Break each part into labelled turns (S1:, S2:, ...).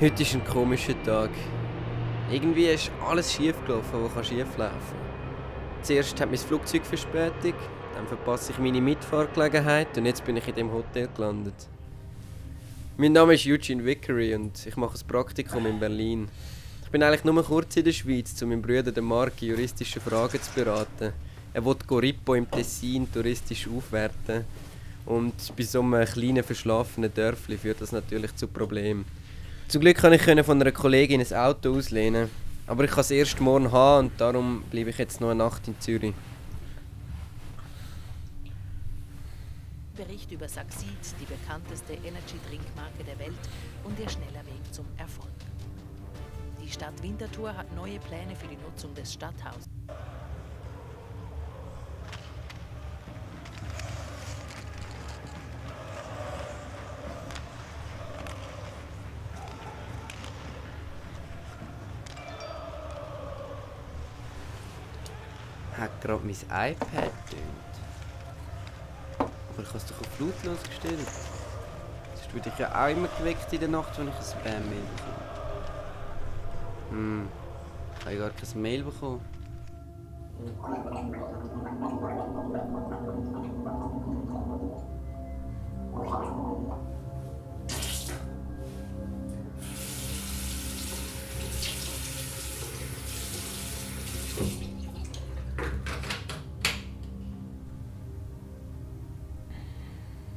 S1: Heute ist ein komischer Tag. Irgendwie ist alles schief gelaufen, was schief laufen kann. Zuerst hat mein Flugzeug Verspätung, dann verpasse ich meine Mitfahrgelegenheit und jetzt bin ich in dem Hotel gelandet. Mein Name ist Eugene Vickery und ich mache ein Praktikum in Berlin. Ich bin eigentlich nur kurz in der Schweiz, um meinen Bruder den Marc juristische Fragen zu beraten. Er will Corippo im Tessin touristisch aufwerten. Und bei so einem kleinen verschlafenen Dörfli führt das natürlich zu Problemen. Zum Glück konnte ich von einer Kollegin ein Auto auslehnen. Aber ich kann es erst morgen haben und darum bleibe ich jetzt noch eine Nacht in Zürich.
S2: Bericht über Succeed, die bekannteste Energy-Drink-Marke der Welt und ihr schneller Weg zum Erfolg. Die Stadt Winterthur hat neue Pläne für die Nutzung des Stadthauses.
S1: Hat gerade mein iPad tönt. Aber ich habe es doch auf lautlos gestellt. Sonst würde ich ja auch immer geweckt in der Nacht, wenn ich ein Spam-Mail bekomme. Ich habe gar kein Mail bekommen.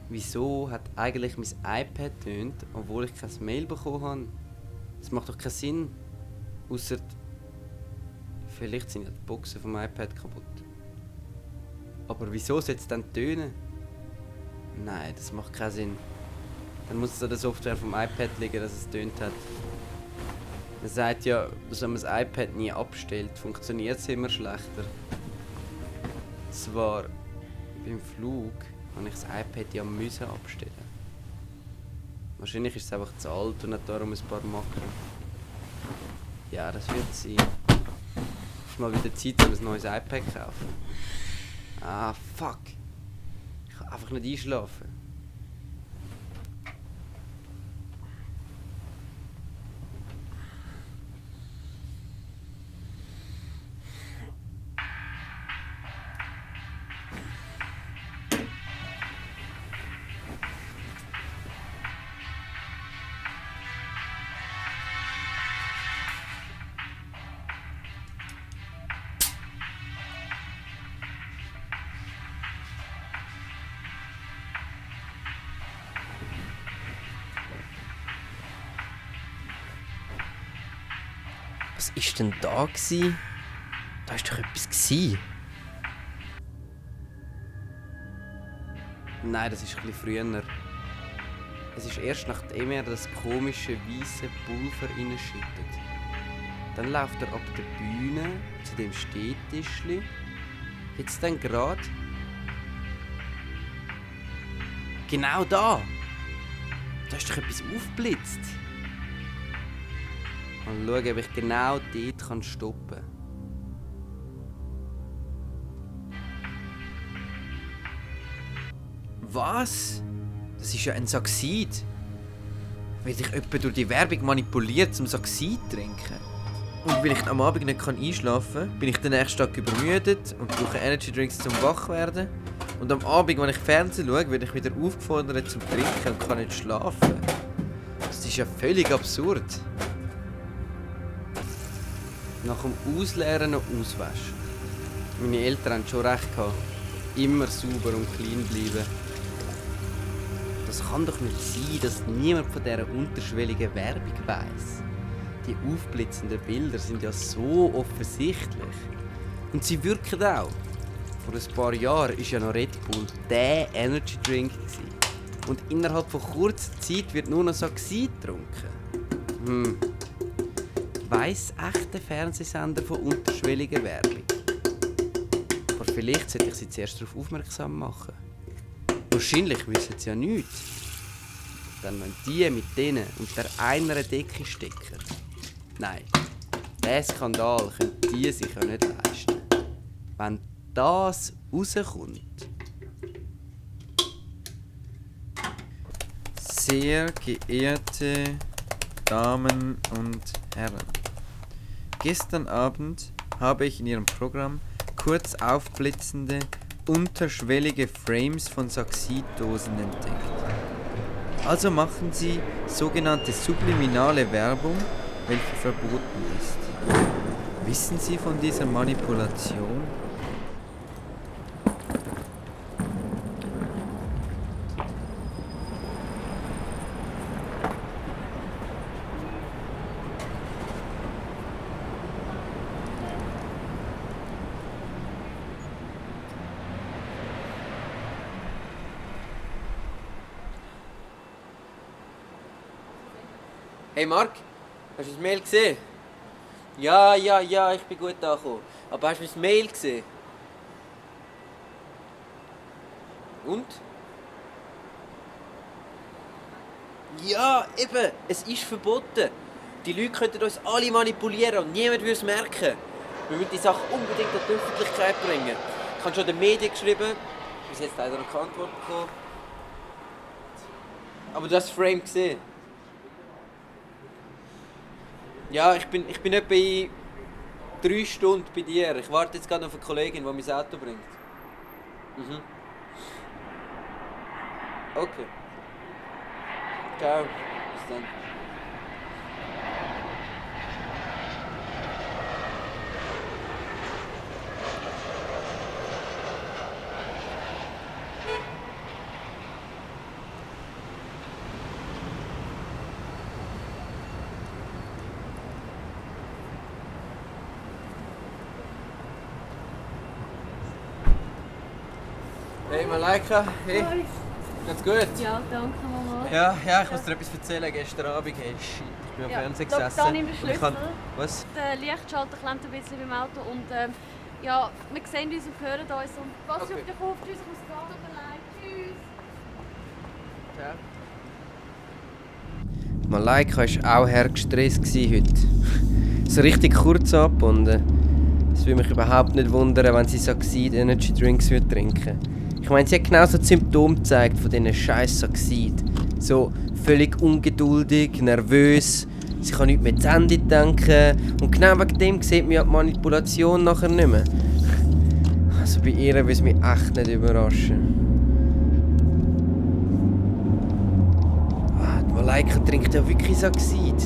S1: Wieso hat eigentlich mein iPad tönt, obwohl ich kein Mail bekommen habe? Das macht doch keinen Sinn. Ausser vielleicht sind ja die Boxen vom iPad kaputt. Aber wieso soll es dann tönen? Nein, das macht keinen Sinn. Dann muss es an der Software vom iPad liegen, dass es tönt hat. Man sagt ja, dass wenn man das iPad nie abstellt, funktioniert es immer schlechter. Zwar beim Flug habe ich das iPad ja müssen abstellen. Wahrscheinlich ist es einfach zu alt und hat darum ein paar Macken. Ja, das wird sein. Es ist mal wieder Zeit, um ein neues iPad zu kaufen. Ah, fuck. Ich kann einfach nicht einschlafen. Was ist denn da gsi? Da ist doch etwas gsi. Nein, das ist etwas früher. Es ist erst nachdem er das komische weiße Pulver reinschüttet. Dann läuft er ab der Bühne zu dem Stehtischli. Jetzt dann gerade. Genau da! Da ist doch etwas aufgeblitzt. Mal schauen, ob ich genau dort stoppen kann. Was? Das ist ja ein Succeed. Wird ich etwa durch die Werbung manipuliert, zum Succeed zu trinken? Und weil ich am Abend nicht einschlafen kann, bin ich den nächsten Tag übermüdet und brauche Energy Drinks zum Wachwerden. Und am Abend, wenn ich Fernsehen schaue, werde ich wieder aufgefordert zum Trinken und kann nicht schlafen. Das ist ja völlig absurd. Nach dem Ausleeren noch auswaschen. Meine Eltern haben schon recht gehabt. Immer sauber und clean bleiben. Das kann doch nicht sein, dass niemand von dieser unterschwelligen Werbung weiss. Die aufblitzenden Bilder sind ja so offensichtlich. Und sie wirken auch. Vor ein paar Jahren war ja noch Red Bull der Energy Drink. Und innerhalb von kurzer Zeit wird nur noch Succeed getrunken. Weiss echt der Fernsehsender von unterschwelliger Werbung? Aber vielleicht sollte ich sie zuerst darauf aufmerksam machen. Wahrscheinlich wissen sie ja nichts. Dann wenn die mit denen unter einer Decke stecken. Nein, diesen Skandal können die sich ja nicht leisten. Wenn das rauskommt. Sehr geehrte
S3: Damen und Herren. Gestern Abend habe ich in Ihrem Programm kurz aufblitzende, unterschwellige Frames von Saxiddosen entdeckt. Also machen Sie sogenannte subliminale Werbung, welche verboten ist. Wissen Sie von dieser Manipulation?
S1: Hey Marc, hast du das Mail gesehen? Ja, ich bin gut angekommen. Aber hast du das Mail gesehen? Und? Ja, eben, es ist verboten. Die Leute könnten uns alle manipulieren und niemand würde es merken. Wir müssen die Sache unbedingt an die Öffentlichkeit bringen. Ich habe schon den Medien geschrieben, bis jetzt leider noch keine Antwort bekommen. Aber du hast das Frame gesehen. Ja, ich bin etwa in 3 Stunden bei dir. Ich warte jetzt gerade auf eine Kollegin, die mein Auto bringt. Mhm. Okay. Ciao. Bis dann. Hey Malaika, hey. Ganz gut?
S4: Ja, danke Mama.
S1: Ja, ich muss dir etwas erzählen. Gestern Abend, hey, shit, ich bin am Fernsehen gesessen.
S4: Da nimm den
S1: und ich
S4: Schlüssel.
S1: Was?
S4: Der Lichtschalter klemmt ein bisschen beim Auto und ja, wir sehen uns und hören uns. Und pass
S1: Okay.
S4: auf dich auf, tschüss, ich muss gehen, tut mir leid, tschüss.
S1: Ciao. Malaika war auch hergestresst heute. So richtig kurz abgebunden. Es würde mich überhaupt nicht wundern, wenn sie Saxid Energy Drinks trinken würde. Ich meine, sie hat genau so die Symptome gezeigt von diesen scheiß Saxid. So völlig ungeduldig, nervös, sie kann nicht mehr zu Ende denken. Und genau wegen dem sieht man ja die Manipulation nachher nicht mehr. Also bei ihr würde es mich echt nicht überraschen. Die Malaika trinkt ja wirklich Saxid.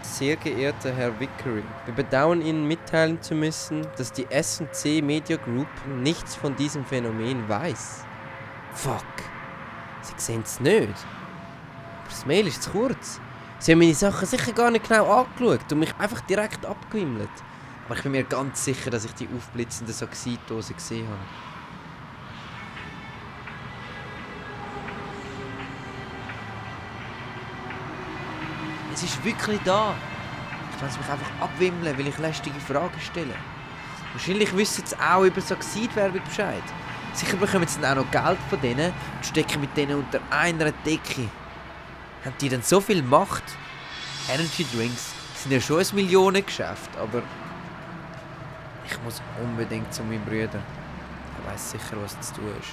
S1: Sehr geehrter Herr Vickery, wir bedauern Ihnen mitteilen zu müssen, dass die S&C Media Group nichts von diesem Phänomen weiß. Fuck. Sie sehen es nicht. Aber das Mail ist zu kurz. Sie haben meine Sachen sicher gar nicht genau angeschaut und mich einfach direkt abgewimmelt. Aber ich bin mir ganz sicher, dass ich die aufblitzende Saxidose gesehen habe. Es ist wirklich da. Ich lasse mich einfach abwimmeln, weil ich lästige Fragen stelle. Wahrscheinlich wissen sie auch über Saxid-Werbung Bescheid. Sicher bekommen sie dann auch noch Geld von denen und stecken mit denen unter einer Decke. Haben die denn so viel Macht? Energy Drinks sind ja schon ein Millionengeschäft, aber ich muss unbedingt zu meinem Bruder. Er weiss sicher, was zu tun ist.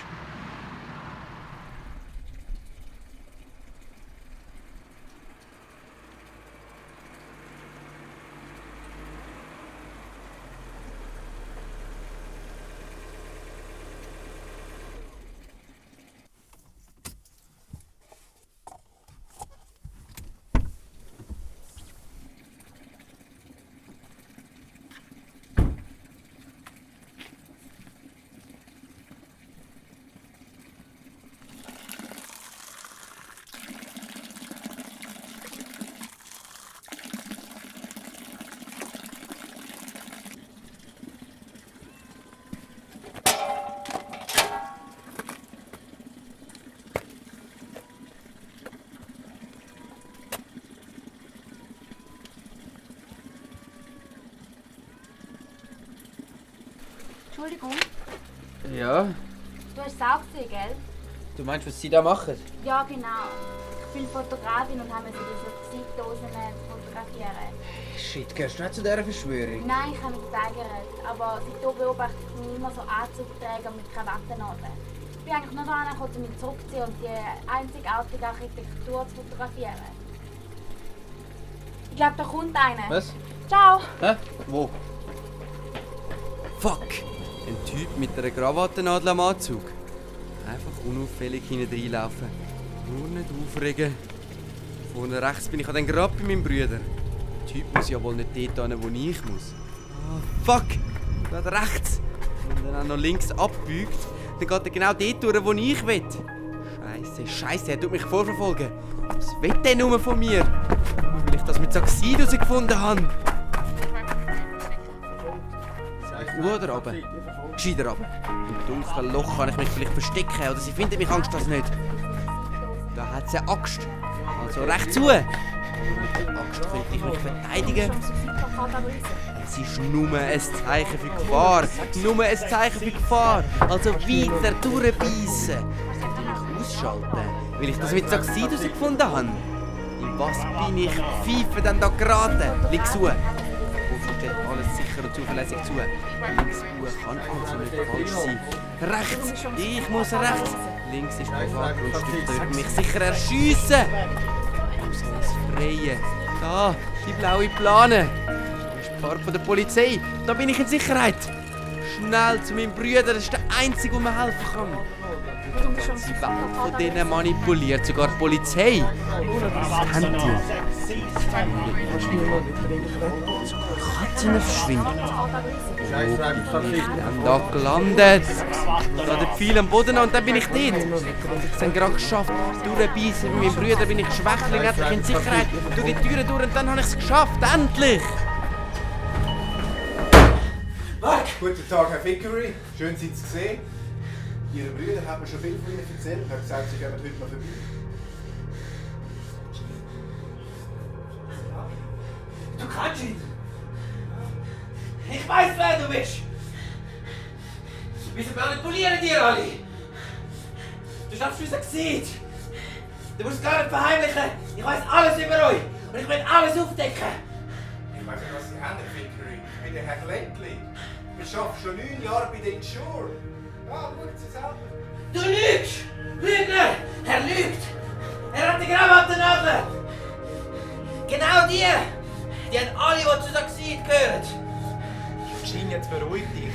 S4: Entschuldigung,
S1: Ja?
S4: du hast es auch gesehen, gell?
S1: Du meinst, was sie da machen?
S4: Ja, genau.
S5: viele Fotografin und haben diese Zeitdosen fotografieren.
S6: Shit, gehörst du nicht zu dieser Verschwörung?
S5: Nein, ich habe mich geweigert. Aber seitdem beobachte ich mich immer so Anzugträger mit Krawatten an. Ich bin eigentlich nur angekommen, um mich zurückzuziehen und die einzigartige Architektur zu fotografieren. Ich glaube, da kommt einer.
S6: Was?
S5: Ciao!
S6: Hä? Wo?
S1: Fuck! Ein Typ mit einer Krawattennadel am Anzug. Einfach unauffällig hinten reinlaufen. Nur nicht aufregen. Vorne rechts bin ich dann gerade bei meinem Bruder. Der Typ muss ja wohl nicht dort hin, wo ich muss. Ah, fuck! Gerade rechts. Und dann auch noch links abbiegt, dann geht er genau dort durch, wo ich will. Scheiße, er tut mich vorverfolgen. Was will der nur von mir? Weil ich das mit Saxid herausgefunden habe. Oder runter? Gescheiter runter. Im dunklen Loch kann ich mich vielleicht verstecken oder sie findet mich Angst das nicht. Da hat sie eine Axt. Also recht zu. Mit der Axt könnte ich mich verteidigen. Es ist nur ein Zeichen für Gefahr. Nur ein Zeichen für Gefahr. Also weiter durchbeissen. Sollte ich ausschalten, weil ich das mit Saxid herausgefunden habe. In was bin ich pfeife denn da geraten? Links zu. Stellt alles sicher und zuverlässig zu. Links kann also nicht falsch sein. Rechts! Ich muss rechts! Links ist Privatgrundstück, da wird mich sicher erschiessen! Wo soll es freien? Da! Die blaue Plane! Da ist die Farbe von der Polizei! Da bin ich in Sicherheit! Schnell zu meinem Bruder, das ist der Einzige, der mir helfen kann! Die ganze Welt von denen manipuliert, sogar die Polizei! Was haben die? Katzen verschwinden. Oh, ich bin da gelandet. Da der Pfeil am Boden und dann bin ich dort. Ich habe es dann gerade geschafft. Durchbeissen mit meinem Bruder bin ich Schwächling, endlich in Sicherheit. Durch die Türen durch und dann habe ich es geschafft. Endlich!
S7: Guten Tag, Herr Vickery. Schön, Sie zu sehen. Ihre Brüder haben mir schon viel von Ihnen erzählt und haben gesagt, Sie kommen heute mal vorbei.
S8: Du kannst ihn! Ich weiß, wer du bist! Wieso manipulieren die alle? Du schaffst unser Gesicht! Du musst es gar nicht verheimlichen! Ich weiß alles über euch! Und ich will alles aufdecken!
S7: Ich weiß nicht, was Sie haben, Herr Vickery. Ich bin der Herr Glentley. Ich arbeite schon 9 Jahre bei den Insure. Ja, schauen Sie selber.
S8: Du lügst! Lügner! Er lügt! Er hat die Krawattennadel! Genau die! Die haben alle, die zu Saxid gehören!
S9: Schein, jetzt beruhig dich.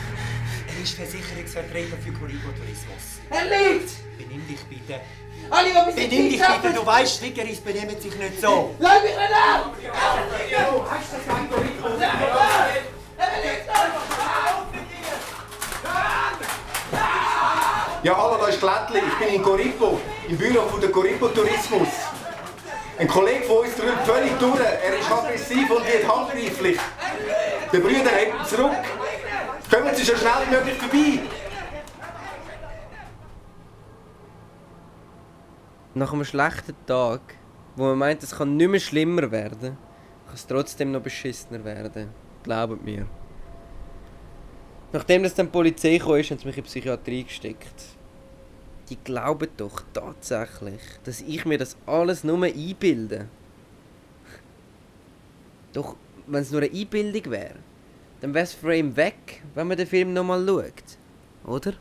S9: Er ist Versicherungsvertreter für Corrigo-Tourismus.
S8: Er lügt!
S9: Benimm dich bitte.
S8: Alle, die bis
S9: Benimm dich bitte, du weißt, Vickeris benehmen sich nicht so.
S8: Lass mich nicht an! Hast du das ein Corrigo? Er lügt!
S7: Ja, hallo, da ist Glentley. Ich bin in Corrigo, im Büro von der Corrigo Tourismus. Ein Kollege von uns drückt völlig durch. Er ist aggressiv und wird handgreiflich. Der Brüder hebt ihn zurück. Kommen Sie so schnell wie möglich vorbei.
S1: Nach einem schlechten Tag, wo man meint, es kann nicht mehr schlimmer werden, kann es trotzdem noch beschissener werden. Glaubt mir. Nachdem dann die Polizei kam, haben sie mich in die Psychiatrie gesteckt. Die glauben doch tatsächlich, dass ich mir das alles nur einbilde. Doch, wenn es nur eine Einbildung wäre, dann wäre das Frame weg, wenn man den Film nochmal schaut. Oder?